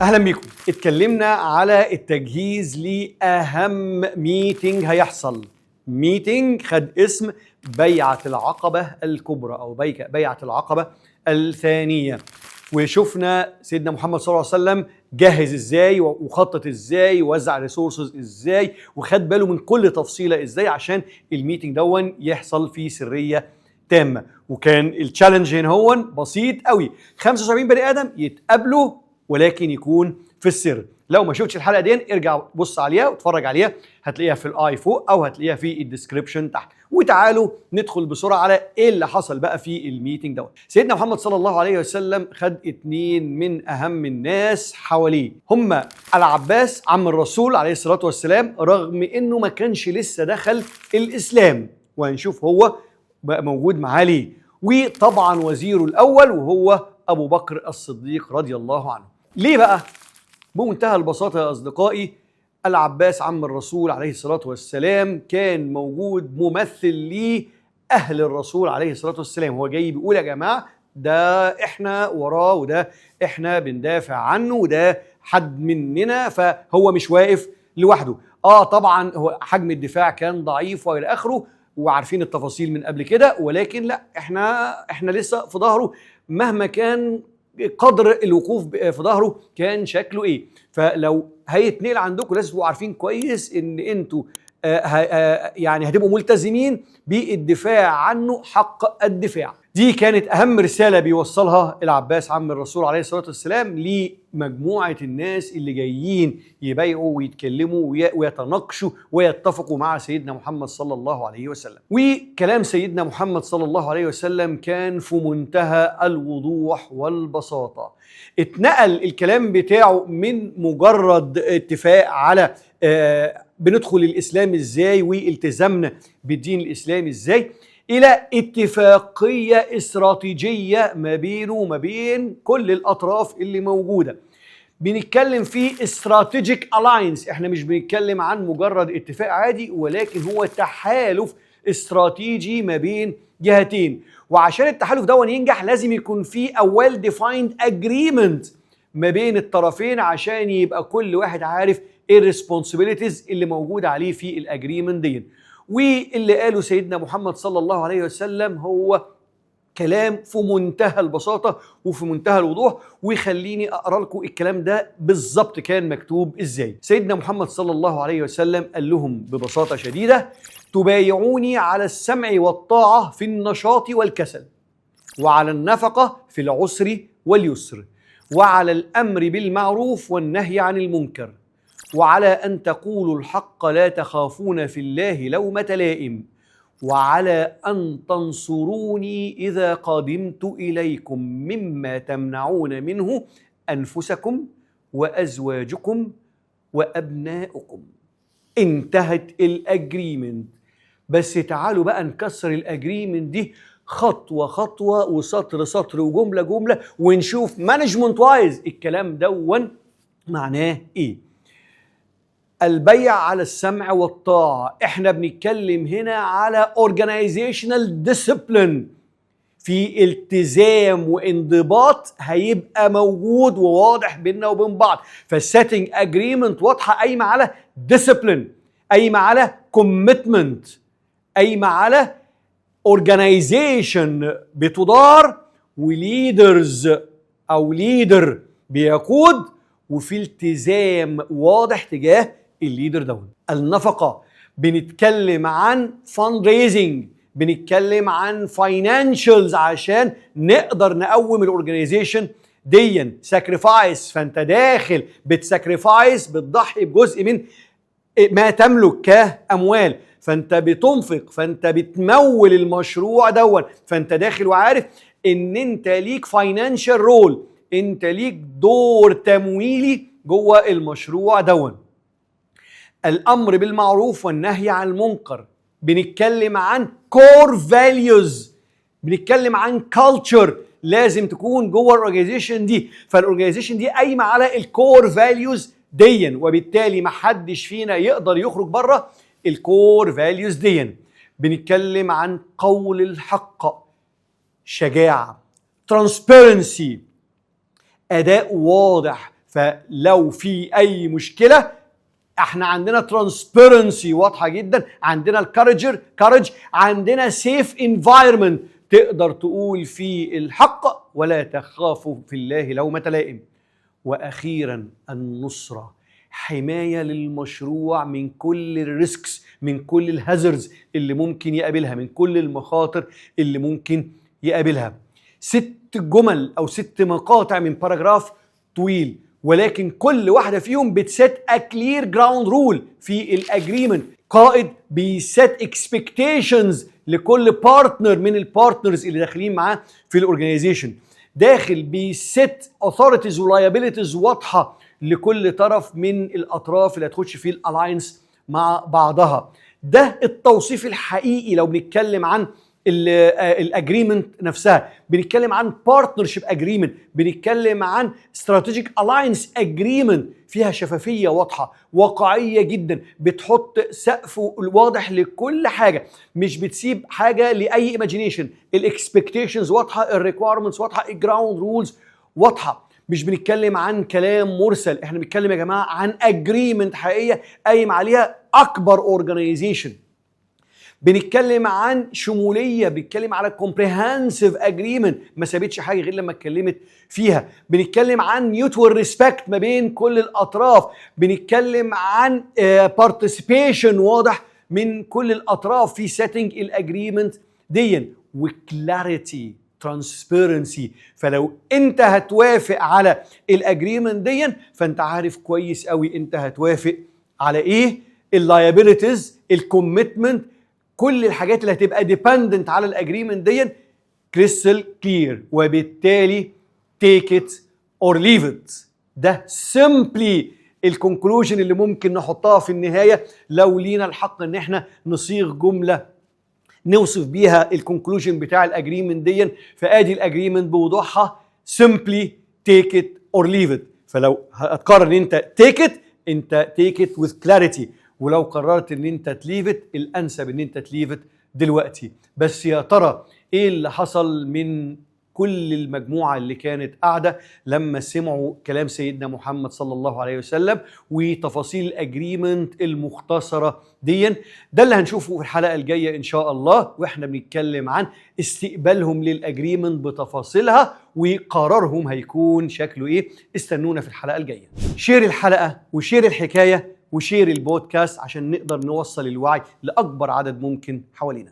اهلا بيكم. اتكلمنا على التجهيز لاهم meeting هيحصل، meeting خد اسم بيعة العقبة الكبرى او بيعة العقبة الثانية، وشفنا سيدنا محمد صلى الله عليه وسلم جهز ازاي وخطط ازاي ووزع resources ازاي وخد باله من كل تفصيله ازاي عشان ال meeting دون يحصل فيه سرية تامه. وكان ال challenge هنا هو بسيط قوي، 75 بني ادم يتقابلوا ولكن يكون في السر. لو ما شفتش الحلقة دي ارجع بص عليها واتفرج عليها، هتلاقيها في ال i فوق او هتلاقيها في ال description تحت. وتعالوا ندخل بسرعة على ايه اللي حصل بقى في ال meeting دوت. سيدنا محمد صلى الله عليه وسلم خد اتنين من اهم الناس حواليه، هم العباس عم الرسول عليه الصلاة والسلام، رغم انه ما كانش لسه دخل الاسلام، وهنشوف هو بقى موجود معاه ليه، وطبعا وزيره الاول وهو ابو بكر الصديق رضي الله عنه. ليه بقى؟ بمنتهى البساطة يا اصدقائي، العباس عم الرسول عليه الصلاة والسلام كان موجود ممثل لاهل الرسول عليه الصلاة والسلام. هو جاي بيقول يا جماعة ده احنا وراه وده احنا بندافع عنه وده حد مننا، فهو مش واقف لوحده. طبعا هو حجم الدفاع كان ضعيف والى اخره وعارفين التفاصيل من قبل كده، ولكن لا احنا لسه في ظهره مهما كان قدر الوقوف في ظهره كان شكله ايه. فلو هيتنقل عندكم لازم تبقوا عارفين كويس ان انتوا يعني هتبقوا ملتزمين بالدفاع عنه حق الدفاع. دي كانت اهم رسالة بيوصلها العباس عم الرسول عليه الصلاة والسلام لمجموعة الناس اللي جايين يبايعوا ويتكلموا ويتناقشوا ويتفقوا مع سيدنا محمد صلى الله عليه وسلم. وكلام سيدنا محمد صلى الله عليه وسلم كان في منتهى الوضوح والبساطه. اتنقل الكلام بتاعه من مجرد اتفاق على بندخل الاسلام ازاي والتزامنا بالدين الاسلامي ازاي، الى اتفاقية استراتيجية ما بينه وما بين كل الاطراف اللي موجودة. بنتكلم في strategic alliance، احنا مش بنتكلم عن مجرد اتفاق عادي، ولكن هو تحالف استراتيجي ما بين جهتين. وعشان التحالف ده ينجح لازم يكون في a well defined agreement ما بين الطرفين، عشان يبقى كل واحد عارف ايه ال responsibilities اللي موجودة عليه في ال agreement دي. واللي قاله سيدنا محمد صلى الله عليه وسلم هو كلام في منتهى البساطة وفي منتهى الوضوح، ويخليني اقرا لكم الكلام ده بالظبط كان مكتوب ازاي. سيدنا محمد صلى الله عليه وسلم قال لهم ببساطة شديده: تبايعوني على السمع والطاعة في النشاط والكسل، وعلى النفقة في العسر واليسر، وعلى الامر بالمعروف والنهي عن المنكر، وعلى ان تقولوا الحق لا تخافون في الله لومه لائم، وعلى ان تنصروني اذا قدمت اليكم مما تمنعون منه انفسكم وازواجكم وابناؤكم. انتهت ال agreement. بس تعالوا بقى نكسر ال agreement دي خطوة خطوة وسطر سطر وجملة جمله، ونشوف management wise الكلام دون معناه ايه. البيع على السمع والطاعة، احنا بنتكلم هنا على organizational discipline، في التزام وانضباط هيبقى موجود وواضح بيننا وبين بعض. فال setting agreement واضحة، قايمة على discipline، قايمة على commitment، قايمة على organization بتدار و leaders او leader بيقود، وفي التزام واضح تجاه ال leader دون. النفقه، بنتكلم عن fundraising، بنتكلم عن financials عشان نقدر نقوم ال organization ديا. sacrifice، فانت داخل بت sacrifice، بتضحي بجزء من ما تملك كاموال، فانت بتنفق، فانت بتمول المشروع دون. فانت داخل وعارف ان انت ليك financial role، انت ليك دور تمويلي جوه المشروع دون. الامر بالمعروف والنهي عن المنكر، بنتكلم عن core values، بنتكلم عن culture لازم تكون جوه ال organization دي. فال organization دي قايمة على ال core values ديا، وبالتالي ما حدش فينا يقدر يخرج بره ال core values ديا. بنتكلم عن قول الحق، شجاعه، transparency، اداء واضح، في فلو في اي مشكلة احنا عندنا transparency واضحة جدا، عندنا ال courage، عندنا safe environment تقدر تقول فيه الحق ولا تخاف في الله لومة لائم. واخيرا النصره، حماية للمشروع من كل ال risks، من كل ال hazards اللي ممكن يقابلها، من كل المخاطر اللي ممكن يقابلها. 6 جمل او 6 مقاطع من paragraph طويل، ولكن كل واحدة فيهم بت set a clear ground rule في ال agreement. قائد بي set expectations لكل partner من ال partners اللي داخلين معاه في ال organization، داخل بي set authorities و liabilities واضحة لكل طرف من الاطراف اللي هتخش في ال alliance مع بعضها. ده التوصيف الحقيقي لو بنتكلم عن ال agreement نفسها، بنتكلم عن partnership agreement، بنتكلم عن strategic alliance agreement فيها شفافية واضحة، واقعية جدا، بتحط سقف واضح لكل حاجه، مش بتسيب حاجة لاي imagination. ال expectations واضحه، ال requirements واضحه، ال ground rules واضحه. مش بنتكلم عن كلام مرسل، احنا بنتكلم يا جماعة عن agreement حقيقية قايم عليها اكبر organization. بنتكلم عن شموليه، بنتكلم على comprehensive agreement ما سابتش حاجة غير لما اتكلمت فيها. بنتكلم عن mutual respect ما بين كل الاطراف، بنتكلم عن participation واضح من كل الاطراف في setting ال agreement دي، و clarity، transparency. فلو انت هتوافق على ال agreement دي فانت عارف كويس قوي انت هتوافق على ايه، ال liabilities، ال commitment، كل الحاجات اللي هتبقى dependent على ال agreement دي crystal clear، وبالتالي take it or leave it. ده simply ال conclusion اللي ممكن نحطها في النهاية لو لينا الحق ان احنا نصيغ جملة نوصف بيها ال conclusion بتاع ال agreement دي. فادي ال agreement بوضوحها، simply take it or leave it. فلو هتقرر ان انت take it، انت take it with clarity، ولو قررت ان انت ت leave it، الانسب ان انت ت leave it دلوقتي. بس يا ترى ايه اللي حصل من كل المجموعة اللي كانت قاعدة لما سمعوا كلام سيدنا محمد صلى الله عليه وسلم وتفاصيل ال agreement المختصرة دي؟ ده اللي هنشوفه في الحلقة الجاية إن شاء الله، وإحنا بنتكلم عن استقبالهم لل agreement بتفاصيلها وقرارهم هيكون شكله إيه. استنونا في الحلقة الجاية. share الحلقة و share الحكاية و share البودكاست عشان نقدر نوصل الوعي لأكبر عدد ممكن حوالينا.